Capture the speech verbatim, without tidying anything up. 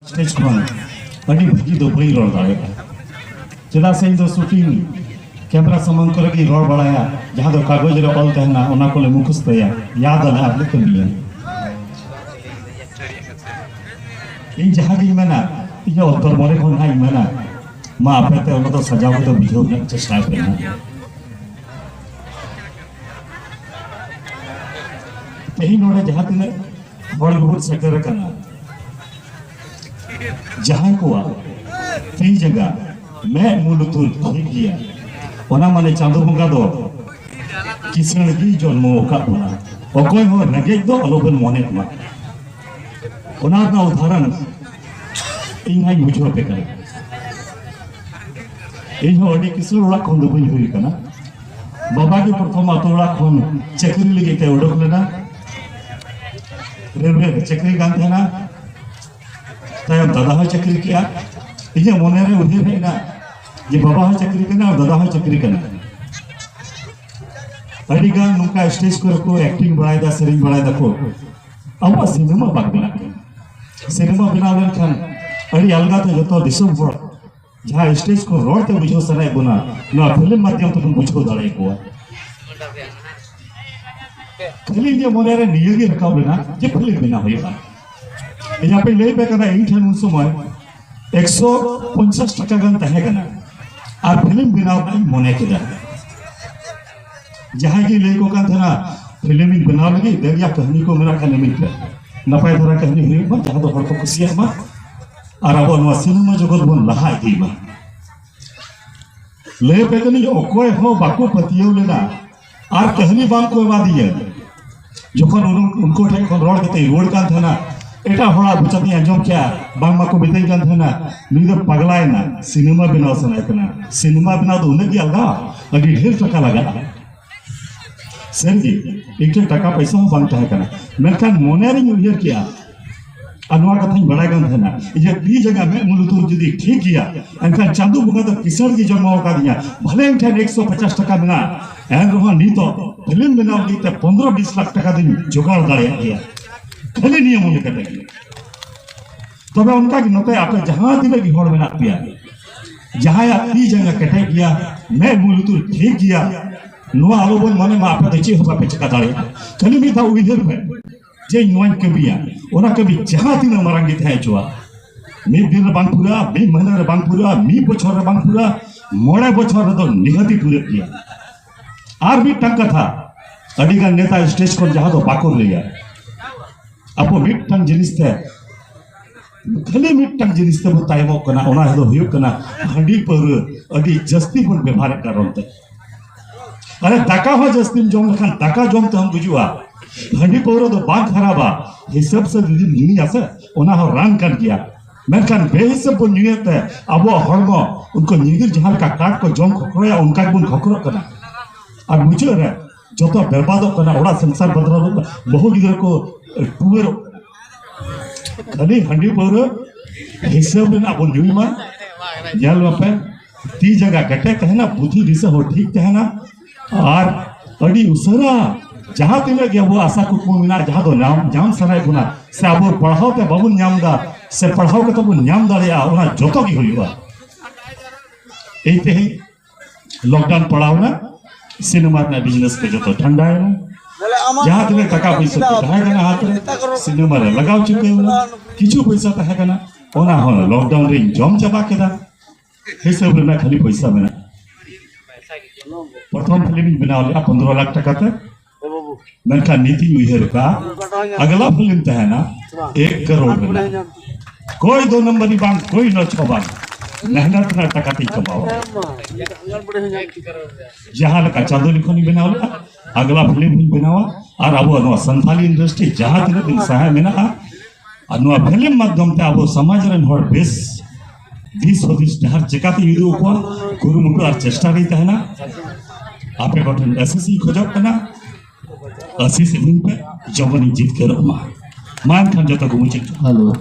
Stage ᱠᱷᱚᱱ ᱟᱹᱰᱤ ᱵᱷᱟᱹᱜᱤ ᱫᱚ ᱵᱟᱹᱧ ᱨᱚᱲ ᱫᱟᱲᱮᱭᱟᱜᱼᱟ, ᱪᱮᱫᱟᱜ ᱥᱮ ᱤᱧ ᱫᱚ ᱥᱩᱴᱤᱝ ᱠᱮᱢᱮᱨᱟ ᱥᱟᱢᱟᱝ ᱠᱚᱨᱮ ᱜᱤᱧ ᱨᱚᱲ ᱵᱟᱲᱟᱭᱟ᱾ ᱡᱟᱦᱟᱸ ᱫᱚ ᱠᱟᱜᱚᱡᱽ ᱨᱮ ᱚᱞ ᱛᱟᱦᱮᱱᱟ, ᱚᱱᱟ ᱠᱚᱞᱮ ᱢᱩᱠᱷᱚᱥᱛᱚᱭᱟ, ᱭᱟᱫ ᱟᱞᱮ ᱟᱨ ᱞᱮ ᱠᱟᱹᱢᱤᱭᱟ᱾ ᱤᱧ ᱡᱟᱦᱟᱸ ᱜᱤᱧ ᱢᱮᱱᱟ, ᱤᱧᱟᱹᱜ ᱚᱱᱛᱚᱨ ᱢᱚᱱᱮ ᱠᱷᱚᱱ ᱦᱟᱸᱜ ᱤᱧ ᱢᱮᱱᱟ, ᱢᱟ ᱟᱯᱮ ᱛᱮ ᱚᱱᱟ ᱫᱚ ᱥᱟᱡᱟᱣ ᱠᱟᱛᱮ ᱵᱩᱡᱷᱟᱹᱣ ᱨᱮᱱᱟᱜ ᱪᱮᱥᱴᱟᱭ ᱯᱮ ᱦᱟᱸᱜ᱾ ᱛᱮᱦᱮᱧ ᱱᱚᱰᱮ ᱡᱟᱦᱟᱸ ᱛᱤᱱᱟᱹᱜ ᱦᱚᱲ ᱜᱮᱵᱚᱱ ᱥᱮᱴᱮᱨ ᱟᱠᱟᱱᱟ, ᱡᱟᱦᱟᱸᱭ ᱠᱚᱣᱟᱜ ᱛᱤ ᱡᱟᱸᱜᱟ ᱢᱮᱫ ᱢᱩ ᱞᱩᱛᱩᱨ ᱴᱷᱤᱠ ᱜᱮᱭᱟ, ᱚᱱᱟ ᱢᱟᱱᱮ ᱪᱟᱸᱫᱚ ᱵᱚᱸᱜᱟ ᱫᱚ ᱠᱤᱥᱟᱹᱬ ᱜᱮ ᱡᱚᱱᱢᱚ ᱟᱠᱟᱫ ᱵᱚᱱᱟ᱾ ᱚᱠᱚᱭ ᱦᱚᱸ ᱨᱮᱸᱜᱮᱡ ᱫᱚ ᱟᱞᱚᱵᱮᱱ ᱢᱚᱱᱮ ᱠᱚᱣᱟ᱾ ᱚᱱᱟ ᱨᱮᱱᱟᱜ ᱩᱫᱟᱦᱚᱨᱚᱱ ᱤᱧ ᱦᱟᱸᱜ ᱤᱧ ᱵᱩᱡᱷᱟᱹᱣ ᱟᱯᱮ ᱠᱟᱱᱟ᱾ ᱤᱧ ᱦᱚᱸ ᱟᱹᱰᱤ ᱠᱤᱥᱟᱹᱬ ᱚᱲᱟᱜ ᱠᱷᱚᱱ ᱫᱚ ᱵᱟᱹᱧ ᱦᱩᱭ ᱟᱠᱟᱱᱟ᱾ ᱵᱟᱵᱟ ᱜᱮ ᱯᱨᱚᱛᱷᱚᱢ ᱟᱛᱳ ᱚᱲᱟᱜ ᱠᱷᱚᱱ ᱪᱟᱹᱠᱨᱤ ᱞᱟᱹᱜᱤᱫ ᱛᱮ ᱩᱰᱩᱠ ᱞᱮᱱᱟ᱾ ᱨᱮᱞᱣᱮ ᱨᱮ ᱪᱟᱹᱠᱨᱤ ᱠᱟᱱ ᱛᱟᱦᱮᱱᱟ᱾ ᱛᱟᱭᱚᱢ ᱫᱟᱫᱟ ᱦᱚᱸᱭ ᱪᱟᱹᱠᱨᱤ ᱠᱮᱜᱼᱟ᱾ ᱤᱧᱟᱹᱜ ᱢᱚᱱᱮᱨᱮ ᱩᱭᱦᱟᱹᱨ ᱦᱮᱡ ᱮᱱᱟ ᱡᱮ ᱵᱟᱵᱟ ᱦᱚᱸᱭ ᱪᱟᱹᱠᱨᱤ ᱠᱟᱱᱟ ᱟᱨ ᱫᱟᱫᱟ ᱦᱚᱸᱭ ᱪᱟᱹᱠᱨᱤ ᱠᱟᱱᱟ᱾ ᱟᱹᱰᱤ ᱜᱟᱱ ᱱᱚᱝᱠᱟ ᱥᱴᱮᱡᱽ ᱠᱚᱨᱮ ᱠᱚ ᱮᱠᱴᱤᱝ ᱵᱟᱲᱟᱭᱮᱫᱟ, ᱥᱮᱨᱮᱧ ᱵᱟᱲᱟᱭ ᱫᱟᱠᱚ᱾ ᱟᱵᱚᱣᱟᱜ ᱥᱤᱱᱮᱢᱟ ᱵᱟᱝ ᱵᱮᱱᱟᱜ ᱠᱟᱱᱟ᱾ ᱥᱤᱱᱮᱢᱟ ᱵᱮᱱᱟᱣ ᱞᱮᱱᱠᱷᱟᱱ ᱟᱹᱰᱤ ᱟᱞᱜᱟ ᱛᱮ ᱡᱚᱛᱚ ᱫᱤᱥᱚᱢ ᱦᱚᱲ ᱡᱟᱦᱟᱸ ᱥᱴᱮᱡᱽ ᱠᱷᱚᱱ ᱨᱚᱲ ᱛᱮ ᱵᱩᱡᱷᱟᱹᱣ ᱥᱟᱱᱟᱭᱮᱫ ᱵᱚᱱᱟ, ᱱᱚᱣᱟ ᱯᱷᱤᱞᱢ ᱢᱟᱫᱽᱫᱷᱚᱢ ᱛᱮᱵᱚᱱ ᱵᱩᱡᱷᱟᱹᱣ ᱫᱟᱲᱮᱭᱟᱠᱚᱣᱟ᱾ ᱠᱷᱟᱹᱞᱤ ᱤᱧᱟᱹᱜ ᱢᱚᱱᱮᱨᱮ ᱱᱤᱭᱟᱹ ᱜᱮ ᱨᱟᱠᱟᱵ ᱞᱮᱱᱟ ᱡᱮ ᱯᱷᱤᱞᱢ ᱵᱮᱱᱟᱣ ᱦᱩᱭᱩᱜᱼᱟ᱾ ᱤᱧ ᱟᱯᱮᱧ ᱞᱟᱹᱭ ᱟᱯᱮ ᱠᱟᱱᱟ, ᱤᱧ ᱴᱷᱮᱱ ᱩᱱ ᱥᱚᱢᱚᱭ ᱮᱠᱥᱚ ᱯᱚᱧᱪᱟᱥ ᱴᱟᱠᱟ ᱜᱟᱱ ᱛᱟᱦᱮᱸ ᱠᱟᱱᱟ ᱟᱨ ᱯᱷᱤᱞᱢ ᱵᱮᱱᱟᱣ ᱨᱮᱱᱟᱜ ᱤᱧ ᱢᱚᱱᱮ ᱠᱮᱫᱟ᱾ ᱡᱟᱦᱟᱸᱭ ᱜᱮ ᱞᱟᱹᱭ ᱠᱚ ᱠᱟᱱ ᱛᱟᱦᱮᱱᱟ, ᱯᱷᱤᱞᱢ ᱤᱧ ᱵᱮᱱᱟᱣ ᱞᱟᱹᱜᱤᱫ, ᱫᱮᱞᱤᱭᱟ ᱠᱟᱹᱦᱱᱤ ᱠᱚ ᱢᱮᱱᱟᱜ ᱠᱷᱟᱱ ᱮᱢᱟᱹᱧ ᱯᱮ, ᱱᱟᱯᱟᱭ ᱫᱷᱟᱨᱟ ᱠᱟᱹᱦᱱᱤ ᱦᱩᱭᱩᱜ ᱢᱟ, ᱡᱟᱦᱟᱸ ᱫᱚ ᱦᱚᱲ ᱠᱚ ᱠᱩᱥᱤᱭᱟᱜ ᱢᱟ ᱟᱨ ᱟᱵᱚ ᱱᱚᱣᱟ ᱥᱤᱱᱮᱢᱟ ᱡᱚᱜᱚᱛ ᱵᱚᱱ ᱞᱟᱦᱟ ᱤᱫᱤᱭ ᱢᱟ᱾ ᱞᱟᱹᱭ ᱟᱯᱮ ᱠᱟᱹᱱᱟᱹᱧ, ᱚᱠᱚᱭ ᱦᱚᱸ ᱵᱟᱠᱚ ᱯᱟᱹᱛᱭᱟᱹᱣ ᱞᱮᱱᱟ ᱟᱨ ᱠᱟᱹᱦᱱᱤ ᱵᱟᱝ ᱠᱚ ᱮᱢᱟᱫᱤᱧᱟ᱾ ᱡᱚᱠᱷᱚᱱ ᱩᱱ-, ᱩᱱᱠᱩ ᱴᱷᱮᱱ ᱠᱷᱚᱱ ᱨᱚᱲ ᱠᱟᱛᱮ ᱨᱩᱣᱟᱹᱲ ᱠᱟᱱ ᱛᱟᱦᱮᱱᱟ, ᱮᱴᱟᱜ ᱦᱚᱲᱟᱜ ᱢᱚᱪᱟᱛᱤᱧ ᱟᱸᱡᱚᱢ ᱠᱮᱜᱼᱟ, ᱵᱟᱝᱢᱟ ᱠᱚ ᱢᱮᱛᱟᱹᱧ ᱠᱟᱱ ᱛᱟᱦᱮᱱᱟ, "ᱱᱩᱭ ᱫᱚ ᱯᱟᱜᱽᱞᱟᱭᱮᱱᱟ, ᱥᱤᱱᱮᱢᱟ ᱵᱮᱱᱟᱣ ᱥᱟᱱᱟᱭᱮ ᱠᱟᱱᱟ, ᱥᱤᱱᱮᱢᱟ ᱵᱮᱱᱟᱣ ᱫᱚ ᱩᱱᱟᱹᱜ ᱜᱮ ᱟᱞᱜᱟ, ᱟᱹᱰᱤ ᱰᱷᱮᱨ ᱴᱟᱠᱟ ᱞᱟᱜᱟᱜᱼᱟ᱾" ᱥᱟᱹᱨᱤᱜᱮ, ᱤᱧ ᱴᱷᱮᱱ ᱴᱟᱠᱟ ᱯᱚᱭᱥᱟ ᱦᱚᱸ ᱵᱟᱝ ᱛᱟᱦᱮᱸ ᱠᱟᱱᱟ, ᱢᱮᱱᱠᱷᱟᱱ ᱢᱚᱱᱮ ᱨᱤᱧ ᱩᱭᱦᱟᱹᱨ ᱠᱮᱜᱼᱟ, ᱟᱨ ᱱᱚᱣᱟ ᱠᱟᱛᱷᱟᱧ ᱵᱟᱲᱟᱭ ᱠᱟᱱ ᱛᱟᱦᱮᱱᱟ, ᱤᱧᱟᱹᱜ ᱛᱤ ᱡᱟᱸᱜᱟ ᱢᱮᱫ ᱢᱩ ᱞᱩᱛᱩᱨ ᱡᱩᱫᱤ ᱴᱷᱤᱠ ᱜᱮᱭᱟ, ᱮᱱᱠᱷᱟᱱ ᱪᱟᱸᱫᱳ ᱵᱚᱸᱜᱟ ᱫᱚ ᱠᱤᱥᱟᱹᱬ ᱜᱮ ᱡᱚᱱᱢᱚ ᱟᱠᱟᱫᱤᱧᱟ᱾ ᱵᱷᱟᱞᱮ ᱤᱧ ᱴᱷᱮᱱ ᱮᱠᱥᱚ ᱯᱚᱪᱟᱥ ᱴᱟᱠᱟ ᱢᱮᱱᱟᱜᱼᱟ, ᱮᱱ ᱨᱮᱦᱚᱸ ᱱᱤᱛᱚᱜ ᱯᱷᱤᱞᱢ ᱵᱮᱱᱟᱣ ᱞᱟᱹᱜᱤᱫ ᱛᱮ ᱯᱚᱱᱫᱽᱨᱚ ᱵᱤᱥ ᱞᱟᱠᱷ ᱴᱟᱠᱟ ᱫᱚᱧ ᱡᱚᱜᱟᱲ ᱫᱟᱲᱮᱭᱟᱜ ᱜᱮᱭᱟ᱾ ᱠᱷᱟᱹᱞᱤ ᱱᱤᱭᱟᱹ ᱢᱚᱱᱮ ᱠᱟᱛᱮ ᱜᱮ᱾ ᱛᱚᱵᱮ ᱚᱱᱠᱟ ᱜᱮ ᱱᱚᱛᱮ ᱟᱯᱮ ᱡᱟᱦᱟᱸ ᱛᱤᱱᱟᱹᱜ ᱜᱮ ᱦᱚᱲ ᱢᱮᱱᱟᱜ ᱯᱮᱭᱟ, ᱡᱟᱦᱟᱸᱭᱟᱜ ᱛᱤ ᱡᱟᱸᱜᱟ ᱠᱮᱴᱮᱡ ᱜᱮᱭᱟ, ᱢᱮᱫ ᱢᱩ ᱞᱩᱛᱩᱨ ᱴᱷᱤᱠ ᱜᱮᱭᱟ, ᱱᱚᱣᱟ ᱟᱞᱚ ᱵᱚᱱ ᱢᱚᱱᱮ ᱢᱟ ᱟᱯᱮ ᱫᱚ ᱪᱮᱫ ᱦᱚᱸ ᱵᱟᱯᱮ ᱪᱮᱠᱟ ᱫᱟᱲᱮᱭᱟᱜᱼᱟ᱾ ᱠᱷᱟᱹᱞᱤ ᱢᱤᱫ ᱫᱷᱟᱣ ᱩᱭᱦᱟᱹᱨ ᱯᱮ ᱡᱮ ᱱᱚᱣᱟᱧ ᱠᱟᱹᱢᱤᱭᱟ, ᱚᱱᱟ ᱠᱟᱹᱢᱤ ᱡᱟᱦᱟᱸ ᱛᱤᱱᱟᱹᱜ ᱢᱟᱨᱟᱝ ᱜᱮ ᱛᱟᱦᱮᱸ ᱦᱚᱪᱚᱣᱟᱜ, ᱢᱤᱫ ᱫᱤᱱ ᱨᱮ ᱵᱟᱝ ᱯᱩᱨᱟᱹᱜᱼᱟ, ᱢᱤᱫ ᱢᱟᱹᱦᱱᱟᱹ ᱨᱮ ᱵᱟᱝ ᱯᱩᱨᱟᱹᱜᱼᱟ, ᱢᱤᱫ ᱵᱚᱪᱷᱚᱨ ᱨᱮ ᱵᱟᱝ ᱯᱩᱨᱟᱹᱜᱼᱟ, ᱢᱚᱬᱮ ᱵᱚᱪᱷᱚᱨ ᱨᱮᱫᱚ ᱱᱤᱦᱟᱹᱛᱤ ᱯᱩᱨᱟᱹᱜ ᱜᱮᱭᱟ᱾ ᱟᱨ ᱢᱤᱫᱴᱟᱝ ᱠᱟᱛᱷᱟ, ᱟᱹᱰᱤᱜᱟᱱ ᱱᱮᱛᱟ ᱥᱴᱮᱡ ᱠᱷᱚᱱ ᱡᱟᱦᱟᱸ ᱫᱚ ᱵᱟᱠᱚ ᱞᱟᱹᱭᱟ, ᱟᱵᱚ ᱢᱤᱫᱴᱟᱝ ᱡᱤᱱᱤᱥ ᱛᱮ ᱠᱷᱟᱹᱞᱤ ᱢᱤᱫᱴᱟᱝ ᱡᱤᱱᱤᱥ ᱛᱮᱵᱚᱱ ᱛᱟᱭᱚᱢᱚᱜ ᱠᱟᱱᱟ, ᱚᱱᱟ ᱫᱚ ᱦᱩᱭᱩᱜ ᱠᱟᱱᱟ ᱦᱟᱺᱰᱤ ᱯᱟᱹᱣᱨᱟᱹ ᱟᱹᱰᱤ ᱡᱟᱹᱥᱛᱤ ᱵᱚᱱ ᱵᱮᱵᱷᱟᱨᱮᱫ ᱠᱟᱨᱚᱱ ᱛᱮ᱾ ᱟᱨᱮ, ᱫᱟᱠᱟ ᱦᱚᱸ ᱡᱟᱹᱥᱛᱤᱢ ᱡᱚᱢ ᱞᱮᱠᱷᱟᱱ ᱫᱟᱠᱟ ᱡᱚᱢ ᱛᱮᱦᱚᱸᱢ ᱜᱩᱡᱩᱜᱼᱟ᱾ ᱦᱟᱺᱰᱤ ᱯᱟᱹᱣᱨᱟᱹ ᱫᱚ ᱵᱟᱝ ᱠᱷᱟᱨᱟᱯᱟ, ᱦᱤᱥᱟᱹᱵ ᱥᱮ ᱡᱩᱫᱤᱢ ᱧᱩᱭᱟ ᱥᱮ, ᱚᱱᱟ ᱦᱚᱸ ᱨᱟᱱ ᱠᱟᱱ ᱜᱮᱭᱟ᱾ ᱢᱮᱱᱠᱷᱟᱱ ᱵᱮᱦᱤᱥᱟᱹᱵ ᱵᱚᱱ ᱧᱩᱭᱮᱫ ᱛᱮ ᱟᱵᱚᱣᱟᱜ ᱦᱚᱲᱢᱚ ᱩᱱᱠᱩ ᱧᱤᱫᱤᱨ ᱡᱟᱦᱟᱸ ᱞᱮᱠᱟ ᱠᱟᱴ ᱠᱚ ᱡᱚᱢ ᱠᱷᱚᱠᱨᱚᱭᱟ, ᱚᱱᱠᱟ ᱜᱮᱵᱚᱱ ᱠᱷᱚᱠᱨᱚᱜ ᱠᱟᱱᱟ᱾ ᱟᱨ ᱢᱩᱪᱟᱹᱫ ᱨᱮ ᱡᱚᱛᱚ ᱵᱮᱨᱵᱟᱫᱚᱜ ᱠᱟᱱᱟ, ᱚᱲᱟᱜ ᱥᱚᱝᱥᱟᱨ ᱵᱟᱫᱽᱨᱟ ᱵᱟᱹᱦᱩ ᱜᱤᱫᱽᱨᱟᱹ ᱠᱚ ᱴᱩᱣᱟᱹᱨᱚᱜ ᱠᱟᱱᱟ᱾ ᱠᱷᱟᱹᱞᱤ ᱦᱟᱺᱰᱤ ᱯᱟᱹᱣᱨᱟᱹ ᱦᱤᱥᱟᱹᱵ ᱨᱮᱱᱟᱜ ᱵᱚᱱ ᱧᱩᱭ ᱢᱟ᱾ ᱧᱮᱞ ᱢᱟᱯᱮ, ᱛᱤ ᱡᱟᱸᱜᱟ ᱠᱮᱴᱮᱡ ᱛᱟᱦᱮᱱᱟ, ᱵᱩᱫᱷᱤ ᱫᱤᱥᱟᱹ ᱦᱚᱸ ᱴᱷᱤᱠ ᱛᱟᱦᱮᱱᱟ, ᱟᱨ ᱟᱹᱰᱤ ᱩᱥᱟᱹᱨᱟ ᱡᱟᱦᱟᱸ ᱛᱤᱱᱟᱹᱜ ᱜᱮ ᱟᱵᱚ ᱟᱥᱟ ᱠᱩᱠᱢᱩ ᱢᱮᱱᱟᱜᱼᱟ, ᱡᱟᱦᱟᱸ ᱫᱚ ᱧᱟᱢ, ᱧᱟᱢ ᱥᱟᱱᱟᱭᱮᱫ ᱵᱚᱱᱟ, ᱥᱮ ᱟᱵᱚ ᱯᱟᱲᱦᱟᱣ ᱛᱮ ᱵᱟᱵᱚᱱ ᱧᱟᱢ ᱮᱫᱟ, ᱥᱮ ᱯᱟᱲᱦᱟᱣ ᱠᱟᱛᱮ ᱵᱚᱱ ᱧᱟᱢ ᱫᱟᱲᱮᱭᱟᱜᱼᱟ, ᱚᱱᱟ ᱡᱚᱛᱚ ᱜᱮ ᱦᱩᱭᱩᱜᱼᱟ᱾ ᱤᱧ ᱛᱮᱦᱮᱧ ᱞᱚᱠᱰᱟᱣᱩᱱ ᱯᱟᱲᱟᱣ ᱮᱱᱟ, ᱥᱤᱱᱮᱢᱟ ᱨᱮᱱᱟᱜ ᱵᱤᱡᱽᱱᱮᱥ ᱠᱚ ᱡᱚᱛᱚ ᱴᱷᱟᱱᱰᱟᱭᱮᱱᱟ᱾ ᱡᱟᱦᱟᱸ ᱛᱤᱱᱟᱹᱜ ᱴᱟᱠᱟ ᱯᱚᱭᱥᱟ ᱠᱚ ᱛᱟᱦᱮᱸ ᱠᱟᱱᱟ ᱦᱟᱛ ᱨᱮ, ᱥᱤᱱᱮᱢᱟ ᱨᱮ ᱞᱟᱜᱟᱣ ᱪᱩᱠᱟᱹᱣ ᱮᱱᱟ᱾ ᱠᱤᱪᱷᱩ ᱯᱚᱭᱥᱟ ᱛᱟᱦᱮᱸ ᱠᱟᱱᱟ, ᱚᱱᱟ ᱦᱚᱸ ᱞᱚᱠᱰᱟᱣᱩᱱ ᱨᱤᱧ ᱡᱚᱢ ᱪᱟᱵᱟ ᱠᱮᱫᱟ᱾ ᱦᱤᱥᱟᱹᱵ ᱨᱮᱱᱟᱜ ᱠᱷᱟᱹᱞᱤ ᱯᱚᱭᱥᱟ ᱢᱮᱱᱟᱜᱼᱟ᱾ ᱯᱨᱚᱛᱷᱚᱢ ᱯᱷᱤᱞᱢ ᱤᱧ ᱵᱮᱱᱟᱣ ᱞᱮᱫᱼᱟ ᱯᱚᱱᱫᱽᱨᱚ ᱞᱟᱠᱷ ᱴᱟᱠᱟ ᱛᱮ, ᱢᱮᱱᱠᱷᱟᱱ ᱱᱤᱛᱤᱧ ᱩᱭᱦᱟᱹᱨ ᱠᱟᱜᱼᱟ, ᱟᱜᱽᱞᱟ ᱯᱷᱤᱞᱢ ᱛᱟᱦᱮᱱᱟ ᱮᱠ ᱠᱟᱨᱳᱲ ᱨᱮᱱᱟᱜ᱾ ᱠᱳᱭ ᱫᱳ ᱱᱚᱢᱵᱚᱨᱤ ᱵᱟᱝ, ᱠᱳᱭ ᱱᱚᱪᱷᱚ ᱵᱟᱝ, ᱢᱮᱦᱱᱚᱛ ᱨᱮᱱᱟᱜ ᱴᱟᱠᱟ ᱛᱤᱧ ᱠᱟᱢᱟᱣᱟ᱾ ᱡᱟᱦᱟᱸ ᱞᱮᱠᱟ ᱪᱟᱸᱫᱳ ᱡᱚᱠᱷᱚᱱᱤᱧ ᱵᱮᱱᱟᱣ ᱞᱮᱫᱼᱟ, ᱟᱜᱽᱞᱟ ᱯᱷᱤᱞᱢ ᱦᱚᱸᱧ ᱵᱮᱱᱟᱣᱟ᱾ ᱟᱨ ᱟᱵᱚᱣᱟᱜ ᱱᱚᱣᱟ ᱥᱟᱱᱛᱟᱞᱤ ᱤᱱᱰᱟᱥᱴᱨᱤ ᱡᱟᱦᱟᱸ ᱛᱤᱱᱟᱹᱜ ᱫᱤᱱ ᱥᱟᱦᱟ ᱢᱮᱱᱟᱜᱼᱟ, ᱟᱨ ᱱᱚᱣᱟ ᱯᱷᱤᱞᱢ ᱢᱟᱫᱽᱫᱷᱚᱢ ᱛᱮ ᱟᱵᱚ ᱥᱚᱢᱟᱡᱽ ᱨᱮᱱ ᱦᱚᱲ ᱵᱮᱥ ᱫᱤᱥ ᱦᱩᱫᱤᱥ ᱰᱟᱦᱟᱨ ᱪᱮᱠᱟᱛᱮ ᱩᱫᱩᱜ ᱟᱠᱚᱣᱟ, ᱠᱩᱨᱩᱢᱩᱴᱩ ᱟᱨ ᱪᱮᱥᱴᱟ ᱨᱮᱧ ᱛᱟᱦᱮᱱᱟ᱾ ᱟᱯᱮ ᱠᱚᱴᱷᱮᱱ ᱟᱥᱤᱥ ᱤᱧ ᱠᱷᱚᱡᱚᱜ ᱠᱟᱱᱟ, ᱟᱥᱤᱥ ᱤᱢᱟᱹᱧ ᱯᱮ, ᱡᱮᱢᱚᱱᱤᱧ ᱡᱤᱛᱠᱟᱹᱨᱚᱜ ᱢᱟ᱾ ᱢᱟ ᱮᱱᱠᱷᱟᱱ ᱡᱚᱛᱚ ᱠᱚ ᱢᱩᱪᱟᱹᱫ᱾ ᱦᱮᱞᱳ᱾